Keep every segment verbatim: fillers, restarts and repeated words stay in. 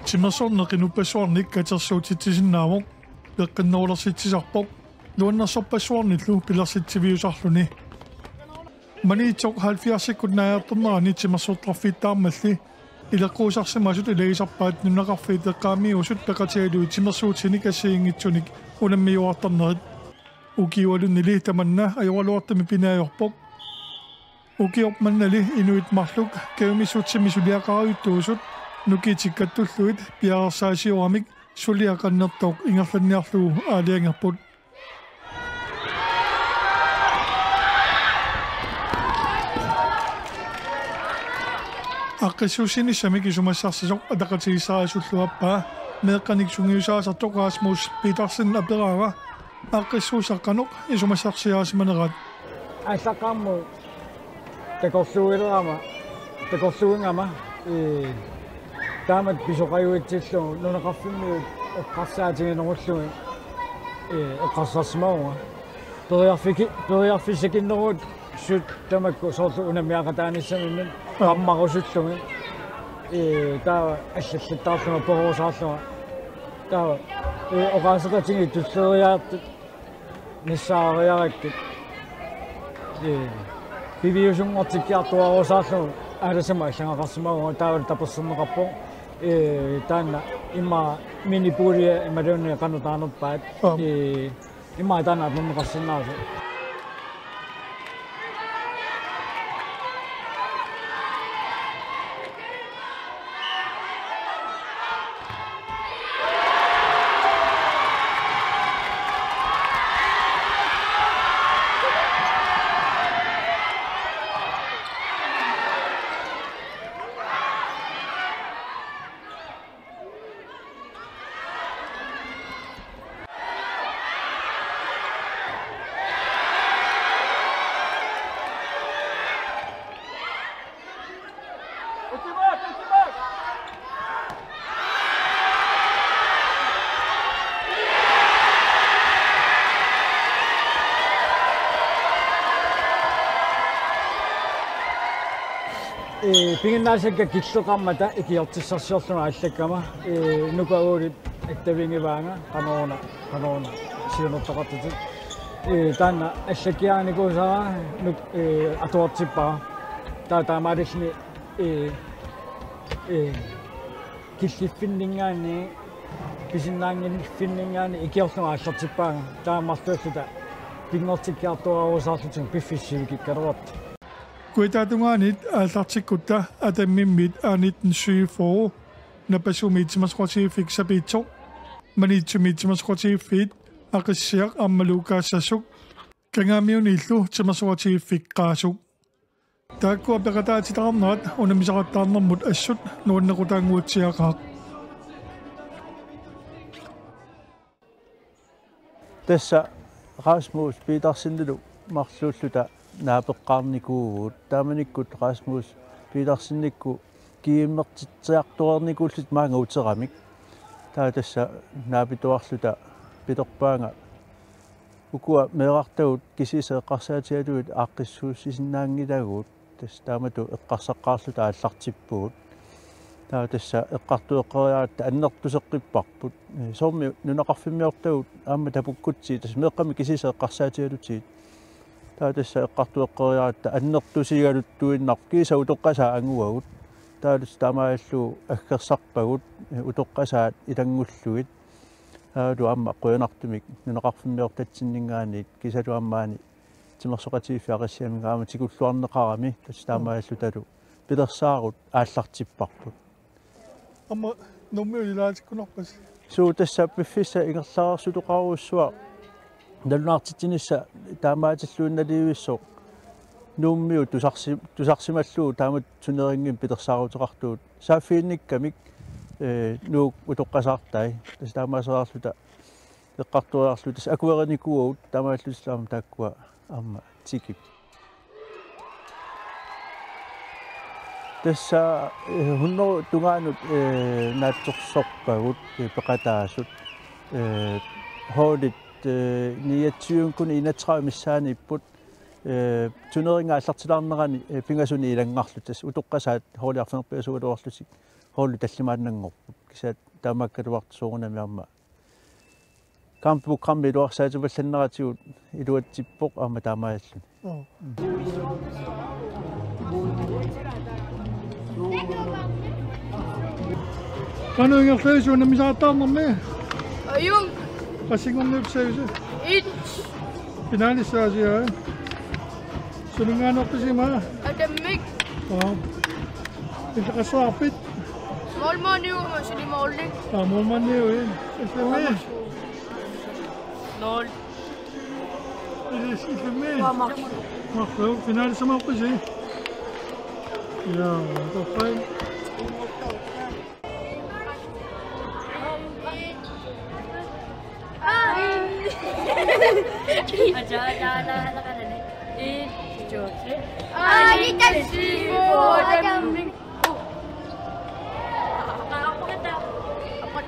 Timersorneq qinuppassuarnik katersuutitsisinnaavoq, peqqinnerulersitsisarpoq, nuannersorpassuarnillu pilersitsiviusarluni. Maniitsoq halvfjerdsikkut naajartornerani timersortarfittaarmalli ileqquusarsimasut ilagisarpaat nunaqarfiit eqqaamiusut peqatigalugit timersuutinik assigiinngitsunik unammiuartarnerit. Ukiualunnili tamanna ajoraluartumik pinaajorpoq. Ukiorp mannali inuit marluk kajumissutsimi suliaqarajuttuusut nukiitik kattullugit piareersaasioramik suliaq annertooq ingerlanniarlugu aalajangerput. Aaqqissuussinissamik isumassarsisoq ataqatigiisserisullu aappaa meeqqanik sungiusaasartoq Rasmus Petersen aperaara aaqqissuussaq qanoq isumassarsiarisimaneraat. Aallaqqaammut takorluuilerama, takorluuigama, ee, taamatut pisoqajuitsillugu nunaqarfimmiut eqqarsaatiginerullugit, ee, eqqarsarsimavunga. Periarfiki-, periarfissakinneruvugut sut tamakku soorlu unammiaqataanissaminnut Aa. Qarmarusullugit. Ee, taava allallattaarlunga perorusaarlunga. Taava, ee, oqaaseqatigiit tulleriiaartut nassaariarakkit. Ee, piviusunngortikkiartuaarusaarlugu aalisama allagaqarsimavunga taavalu taperserneqarpoq. Ee, taanna immaqa minipuulia imaluunniit qanoq taanerpaat. Aap. Ee, immaqa taanna atorneqarsinnaasoq. Ee, piginnaasakka killeqarmata ikiortissarsiorlunga aallakkama, ee, Nuka Olip attavigivaanga qanoruna, qanoruna siunertaqartutit. Ee, taanna allakkiarinikuusara Nuk-, ee, atuartippara. Taava taamaalilluni, ee, ee, killiffinninngaanniit, pisinnaanngiffinninngaanniit ikiorlunga aallartippaanga. Taamaammat marluulluta pinngortikkiartuaarusaarluta piffissaq sivikikkaluartoq. Kujataatungaaniit aallartikkutta Atammimmiit A nitten syvogfyrre Napasumi timersoqatigiiffik Sapiitsoq, Maniitsumi timersoqatigiiffiit Aqissiaq aammalu Kaassassuk, Kangaamiuniillu timersoqatigiiffik Qaasuk. Taakkua peqataatitaqarnerat unammisaqattaarnermut assut nuannequtaannguatsiaqaaq. Tassa Rasmus Petersenilu marluulluta naapeqqaarnikuuvugut. Taamanikkut Rasmus Petersenikkut GM-ertitsiartuaarnikuulluta maanga uteramik. Taava tassa naapituarluta pilerpaanga ukua meerartagut kisiisa eqqarsaatigalugit aaqqissuussisinnaanngilagut. Tassa taamatut eqqarsaqqaarluta aallartippugut. Taava tassa eqqartueqqeriaratta annertuseqqipparput. Ee, soormi nunaqarfimmiortagut aamma tapukkutsigit, tassa meeqqami kisiisa eqqarsaatigalugit. Taava tassa eqqartueqqeriaratta annertusigaluttuinnarpoq kiisa utoqqasaat anguagut. Taava tassa taamaalillugu aggersarpagut, ee, utoqqasaat ilanngullugit. Taavalu aamma qujanartumik nunaqarfimmiortatsinninngaanniit kiisalu aamma maani timersoqatigiiffik Aqissiaminngaanniit aamma tikilluarneqarami, tassa taamaalillutalu pilersaarut aallartipparput. Aamma Nuummiut ilaatikkunarpasi? Suu, tassa piffissaq ingerlareersutoqarujussuaq nalunaartitsinissaq taamaatilluinnalivissoq Nuummiut tusarsi-, tusarsimallugu taamatut turneringimmik pilersaaruteqartugut. Saaffiginnikkamik, ee, Nuuk utoqqasaartai. Tassa taamaaseriarluta eqqartoriarluta tassa akuerinikuuagut taamaallutillu aamma taakkua aamma tikipput. Tassa, ee, hundrede tungaanut, ee, naatsorsorpagut, ee, peqataasut, ee, holdit, ee, niogtyve-nnguni enogtredive missaaniipput. Ee, turneringi aallartilaarnerani, ee, pingasuni ilanngarlutik, tassa utoqqasaat holdit arfineq-pingasuugaluarlutik holdi tallimaannanngorput. Kisianni taamaakkaluartoq soorunami aamma kampprogrammi iluarsaatipallanneratigut iluatsippoq aamma taamaalluni. Joo. Qanoq ingerlavisi unammisaqattaarnermi? Ajunngilaq. Qassinngorniuppisi? Et. Finalissaasia. Suminngaanneerpisi? Atammik. Joo. Illit qasseqarpit? Målmandiuvoq, suli målmand. Aa, målmandiuvoq, ii. Illimmi? Nul. Ilis, illimmi? Marluk. Marluk, finalissamaarpisi? Jaa, toqqai.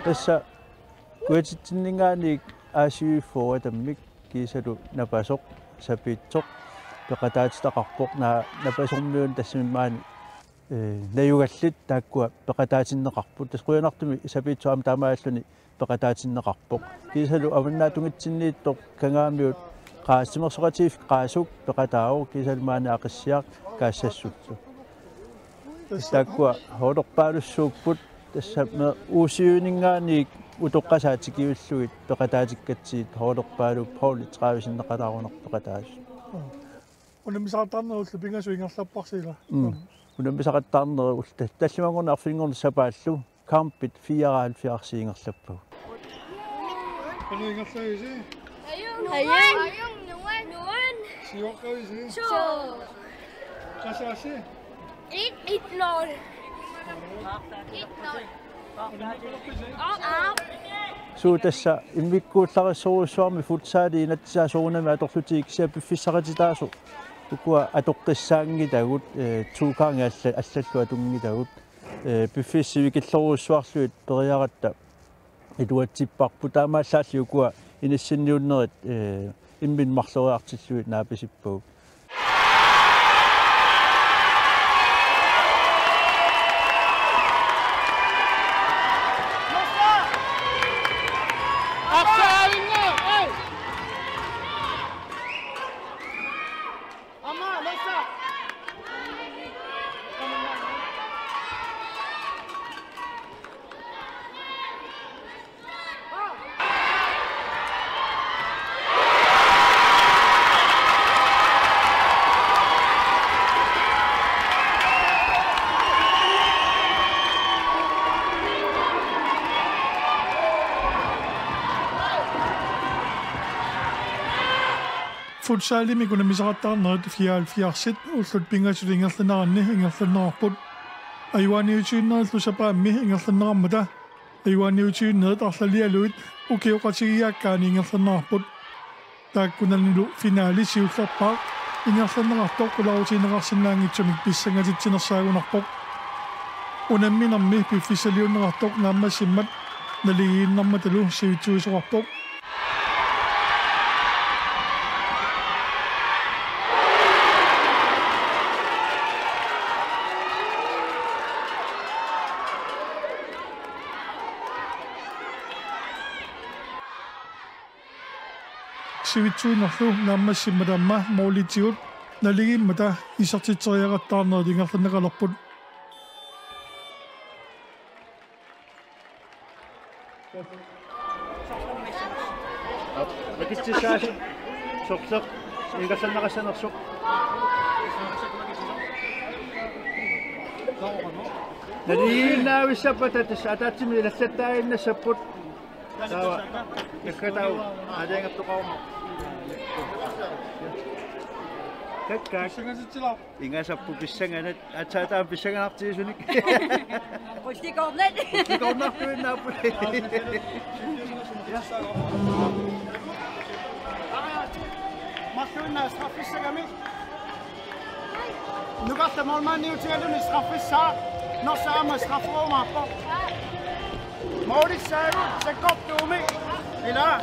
Tassa kujatitsinninngaanniit A syvogfyrre Atammik kiisalu napasoq, sapiitsoq, peqataatitaqarpoq, naa, napasormiunut tassami maani, ee, najugallit taakkua peqataatinneqarput. Tassa qujanartumik sapiitsoq aamma taamaalluni peqataatinneqarpoq. Kiisalu avannaata tungitsinniittoq Kangaamiut Qaa-, Timersoqatigiiffik Qaasuk peqataavoq, kiisalu maani Aqissiaq Kaassassullu. Tassa taakkua holderpaalussuupput, tassami U syv-ninngaanniit utoqqasaat tikivillugit peqataatikkatsigit holderpaaluupput, holdi tredive sinneqalaarunarpoq peqataasut. Unammisaqattaarnerit ullut pingasut ingerlapparsi, ilaa? Mm. Unammisaqattaarnerit ullut tallimanngornerup arfininngornerani sapaallu kampit fireoghalvfjerds ingerlappagut. Qanoq ingerlavisi? Ajunngilaq. Ajunngilaq. Siuaqqavisi? Suu. Qasaasi? Et, et nul. Et nul. Aa, aa. Suu, tassa immikkuullarissorujussuarmik futsali inatsisaa soorunami atorlutigit, kisianni piffissaqartitaasoq ukua atoqqissaanngitagut, ee, to gange alla-, allallu atunngitagut, ee, piffissaq sivikillorujussuarlugit periaratta iluatsipparput, taamaallaalli ukua inissinniunnerit, ee, imminnut marloriartillugit naapisippagut. Futsalimik unammisaqattaarnerit fireoghalvfjerdsit ullut pingasut ingerlaneranni ingerlanneqarput. Ajugaaniutiinnerillu sapaammi ingerlanneqarmata ajugaaniutiinnerit arlalialuit ukioqatigiiaakkaanni ingerlanneqarput. Taakkunanilu finali siullerpaaq ingerlanneqartoq qularutigineqarsinnaanngitsumik pissangatitsinersaagunarpoq. Unamminermi piffissaliunneqartoq naammassimmat naligiinnarmatalu sivitsuisoqarpoq. Sivitsuinerlu naammassimmata aamma målitigut naligiimmata isertitseriaqattaarnerit ingerlanneqalerput. Makitsissaasi sorleq ingerlanneqassanersoq. Naligiinnavissappata tassa ataatsimik ilallattaaginnassapput. Taava. Ikkatau. Aalajangertoqaruma. Kakkaak. Ingasapput pissanganaq, aatsaat taama pissanganartigisunik. Qullikoornat. Qullikoornartuinnaapput. Marluinnaat straffissagami. Nukarta målmandiutigaluni straffissaa. Norsaq aamma strafferummaarpoq. Målissaagut sakkortuumik. Ilaa.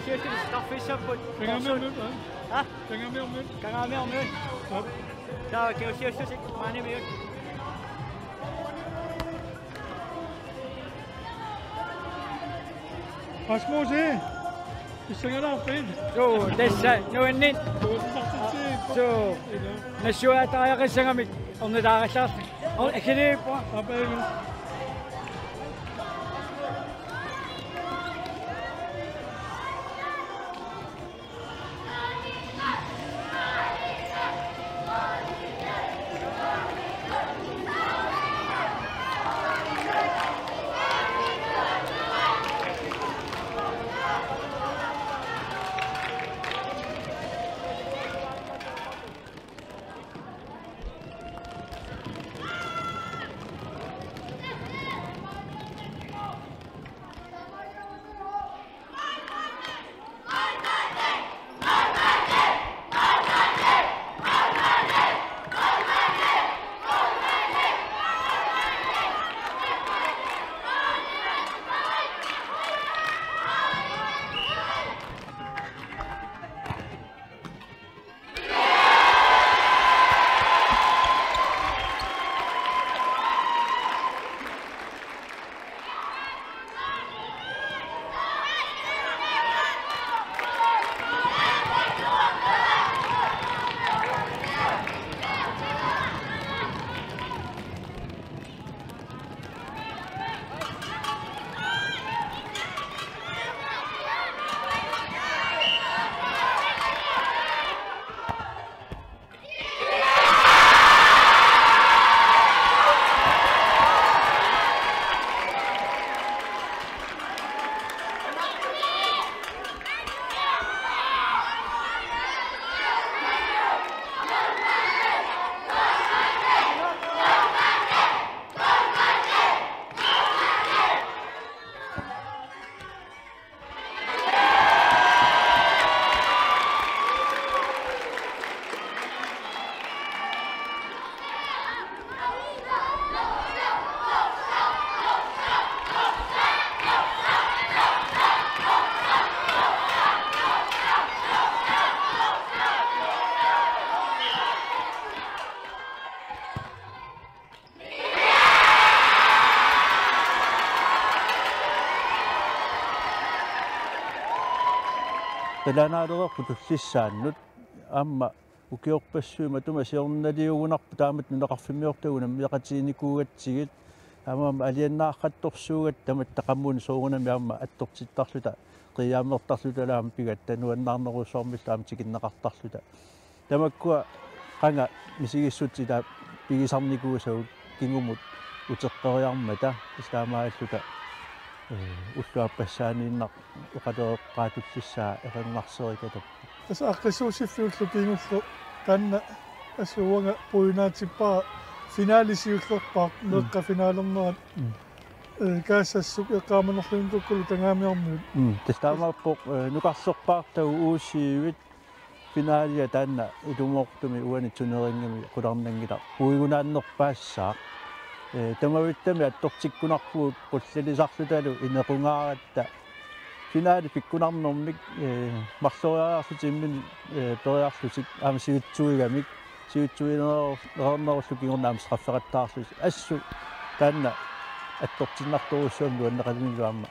Siulliup starfissapput. Kangaamiormiut, aa? Ha? Kangaamiormiut. Kangaamiormiut. Aap. Taava kingussiullutik maanimiut. Rasmus, ee? Pissangalaarpit? Suu, tassa nuanneq. Tuusisartitsi. Suu. Ila. Nassuiaatariaqassagamik ornitaarallarsi. Ol akiliippo. Aap, ila. Qilanaalereerput tullissaannut aamma ukiorpassuit matuma siornaliugunarpoq taamatut nunaqarfimmiortagut unammeqatiginikuugatsigit, taamaammat alianaartorsuugatta tamatta qamuuna soorunami aamma attortittarluta qiiaammertarluta aamma pigatta nuannaarnerussuarmillu aamma tikinneqartarluta. Tamakkua qanga misigissutsit taava pigisarnikuusagut kingumut uteqqeriarmata, tassa taamaalilluta, ee, ulluappassaaniinnaq oqaloqaatullissaa erinarserikatap. Tassa aaqqissuussiffiullu kingulleq taanna assut uanga puiunaatippara, finaali siullerpaaq, mm, meeqqat finaalernerat. Mm. Ee, Kaassassuk eqqaamanerluinnarlugu Kangaamiormiut. Mm, tassa taamaappoq, ee, nukarlerpaartagut U syvit finaalia taanna ilumoortumi uani turneringimi qularnanngilaq puigunaannerpaassaaq. Ee, tamavittami attortikkunarpugut qullalisarlutalu inequngaaratta finaali pikkunarnermik, ee, marloriarlutik imminnut, ee, periarlutik aamma sivitsuigamik, sivitsuinereernerullu kingorna aamma straffeqattaarlutik. Assut taanna attortinnartorujussuarmik nuanneqalunilu aamma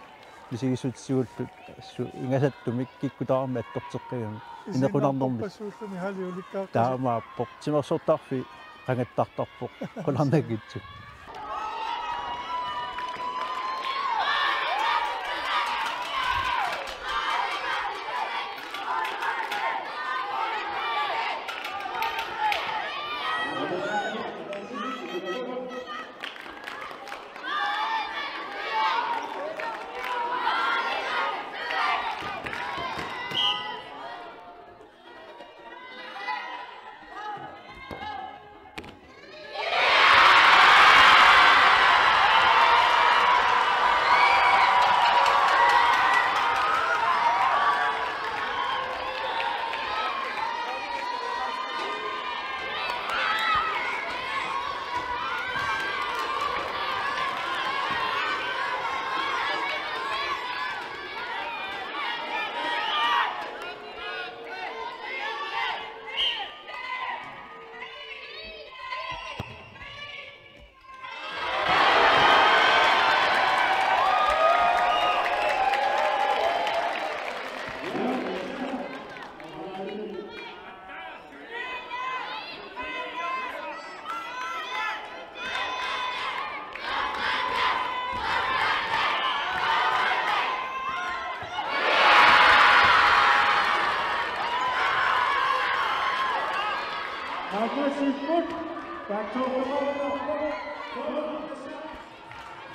misigissutsigullu assut ingasattumik kikkut tamarmik attorteqqigami inequnarnermik. Isiginnaartorpassuulluni hali ulikkaarpasi. Taamaappoq. Timersortarfik qangattartarpoq. Qularnanngitsoq.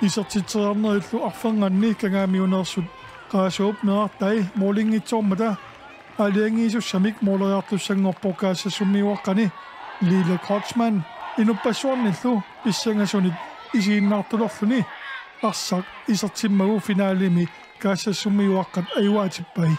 Isertitseriarnerillu arfernanni Kangaamiuneersut Qaasuup meerartai målinngitsoormata aalajangiisussamik måleriartussanngorpoq Kaassassummiuaqqani Lille Kreutzmann inuppassuarnillu pissangasunit isiginnaartulerluni arsaq isertimmagu finalemi Kaassassummiuaqqat ajugaatippai.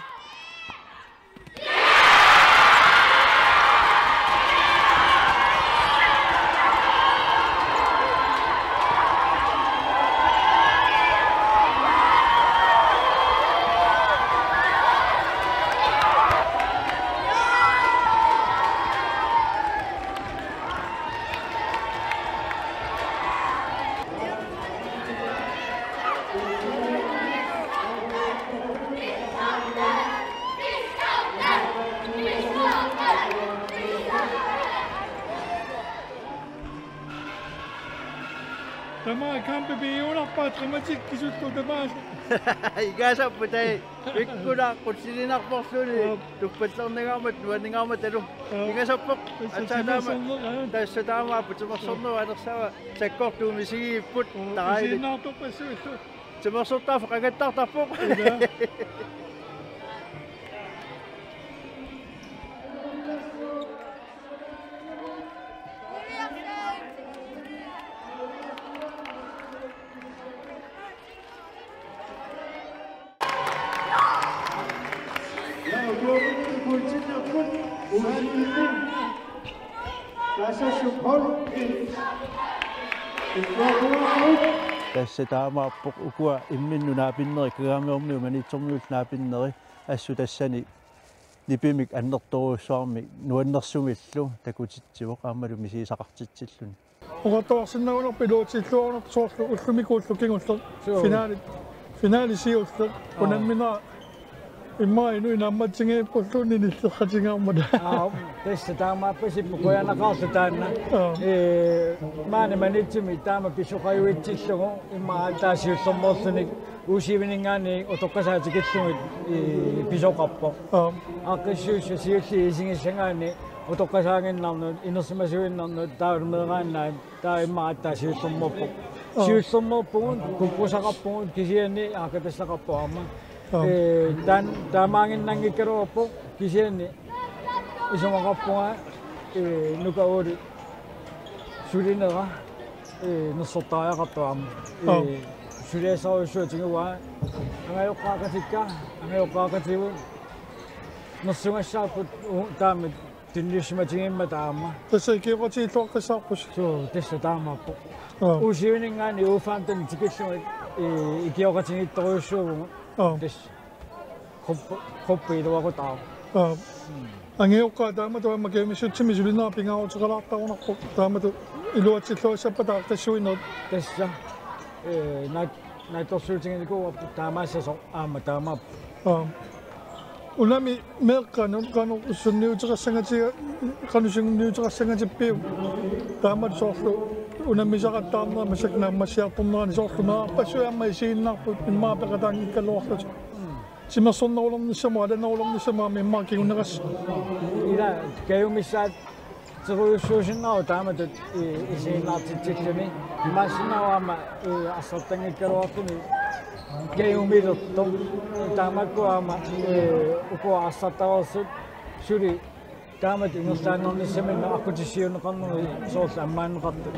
Tamaat kampi piiunarpaa dramatikkisullu tamaasa. Ingasapputai. Pikkunaq qutsilinarporluni. Aap. Tuppallerngaarmat, nuanningaarmat talu. Aap. Ingasappoq. Tassa atsaataama. Timersorneq, aap. Tassa taamaapput timersorneq anersaava sakkortuumik isigiipput. Aap, tarai. Isiginnaartorpassuillu. Timersortaaffiit qangattartarpoq. Ila. Tassa taamaappoq ukua imminnut naapinnerit Kangaamiormiut Maniitsormiullu naapinnerit assut tassani nipimik annertoorujussuarmik nuannersumillu takutitsivoq aammalu misigisaqartitsilluni. Oqartuarsinnaagunarpoq iluatsilluarunartoq soorlu ullumikkut ulloq kingulleq. Suu. Finali. Finali siulleq. Aa. Unammineq immaqa inuit naammatsigiippulluunniit nilleqatigaarmata. Aa, tassa taamaappasippoq qujanaqaarlu taanna. Aa. Ee, maani Maniitsumi taama pisoqajuitsillugu immaqa aatsaat siullermeerluni U syv-iningaanniit utoqqasaat tikillugit, ee, pisoqarpoq. Aa. Aaqqissuussat siulliit isigissagaanni utoqqasaaginnarnut, inersimasuinnarnut, taavalu meeraannaat, taava immaqa aatsaat siullermeerpoq. Aa. Siullermeerpugut, kuppusaqarpugut, kisianni aaqqitassaqarpoq aamma. Aa. Ee, taan-, taamaaginnanngikkaluarpoq, kisianni isumaqarpunga, ee, Nuka Otte sulinera, ee, nersortariaqartoq aamma. Aa. Ee, suliassarujussuaq tiguaa, angajoqqaaqatikka, angajoqqaaqatigut nersugassaapput, u-, taama tunniussimatigimmata aamma. Tassa ikioqatigiilluaqqissaarpusi. Suu, tassa taamaappoq. Aa. U syv-iningaanniit U femten tikillugit, ee, ikioqatigiittorujussuuvugut. Aa. Tassa. Gruppe, gruppe iluaqutaavoq. Aa. Mm. Angajoqqaat taamatut aamma kajumissutsimik sulinera pingaaruteqalaartarunarpoq. Taamatut iluatsilluassappata aaqqissuinerit. Tassa. Ee, naat-, naatsorsuutiginikuuarput taamaassasoq aamma taamaappoq. Aa. Unami meeqqanut qanoq sunniuteqassangati-, qanoq sunniuteqassangatippiuk taamatut soorlu unammisaqattaarneq massakkut naammassiartornerani soorlu meerarpassuit aamma isiginnaarput immaqa peqataanngikkaluarlutik. Mm. Timersornerulernissamut, alanerulernissamut aamma immaqa kinguneqassaaq. Ila kajumissaat terujussuusinnaavoq taamatut i-, isiginnaartitsilluni. Imaassinnaavoq aamma, ee, arsartanngikkaluarluni kajumilertoq. Taamakku aamma, ee, ukua arsartareersut suli taamatut ingerlaannarnissaminnik aqqutissiuunneqarnerit soorlu ammaanneqartut.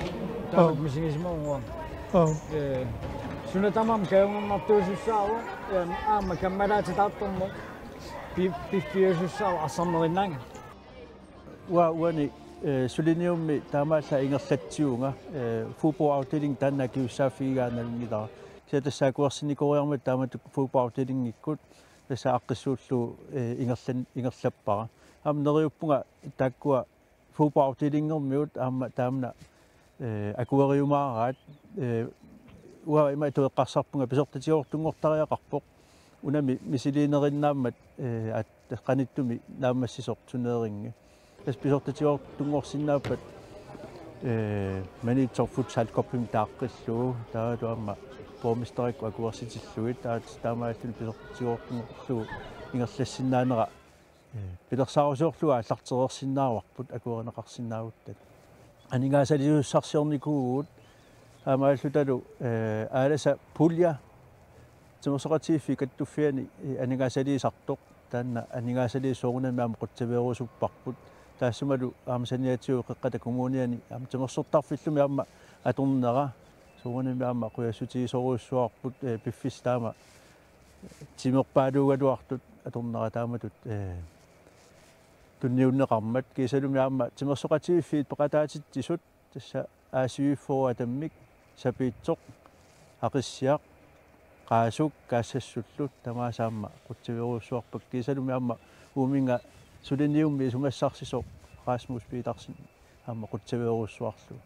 Taamatut Aa. misigisimavunga. Aa. Ee, suna tamarmi kajungernartuusussaavoq, ee, aamma kammalaatitaartorneq pi-, piffiusussaavoq arsarnerinnaanngilaq. Uanga uani, eh, suliniummi taamaallaat ingerlatsivunga, eh, fodboldafdeling taanna akisussaaffigigaannalunngilara. Kisianni tassa akuersinikoriarmata taamatut fodboldafdelingikkut tassa aaqqissuullugu, eh, ingerlan-, ingerlappara. Aamma neriuppunga taakkua fodboldafdelingermiut aamma taamna, eh, akueriumaaraat, eh, uanga imatut eqqarsarpunga pisortatigoortunngortariaqarpoq. Unami misiliinerinnaammat, eh, at-, qanittumi naammassisoq turneringi. Tassa pisortatigoortunngorsinnaappat, eh, Maniitsoq Futsal Cupimik taaqqillugu, taava aamma borgmesterikkut akuersitillugit, taava taamaalilluni pisortatigoortunngorlugu ingerlassinnaanera Ee, pilersaarusiorlugu aallartereersinnaavarput akuerineqarsinnaagutta. Aningaasaliisussarsiornikuuvugut aamma aallutalu, ee, Aalasa pulje timersoqatigiiffiit kattuffianni, ee, aningaasaliisartoq, taanna aningaasaliisut soorunami aamma qutsavigerusupparput. Taassumalu aamma saniatigut Qeqqata Kommuniani aamma timersortarfillumi aamma atornera soorunami aamma qujassutigisorujussuarput, ee, piffissaq taama timerpaaluugaluartut atornera taamatut, ee, tunniunneqarmat, kiisalumi aamma timersoqatigiiffiit peqataatitsisut, tassa A syv fyrre atammik, sapiitsoq, aqissiaq, qaasuk, kaassassullu, tamaasa aamma qutsavigerussuarpakka, kiisalumi aamma uuminnga suliniummi isumassarsisoq Rasmus Petersen aamma qutsavigerussuarlugu.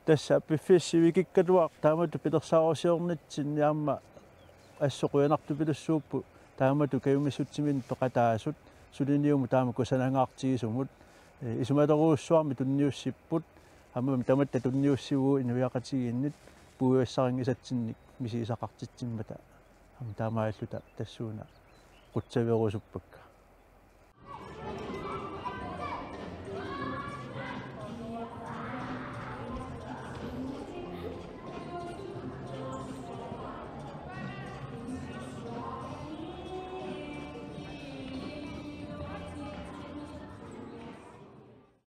Tassa piffissaq sivikikkaluaq taamatut pilersaarusiornitsinni aamma assut qujanartupilussuupput taamatut kajumissutsiminnik peqataasut suliniumut taama kusanangaartigisumut, ee, isumalerujussuarmik tunniussipput, aammami tamatta tunniussivugut inuiaqatigiinnit puigugassarinngisatsinnik misigisaqartitsimmata. Aamma taamaalilluta tassuuna qutsavigerusuppakka.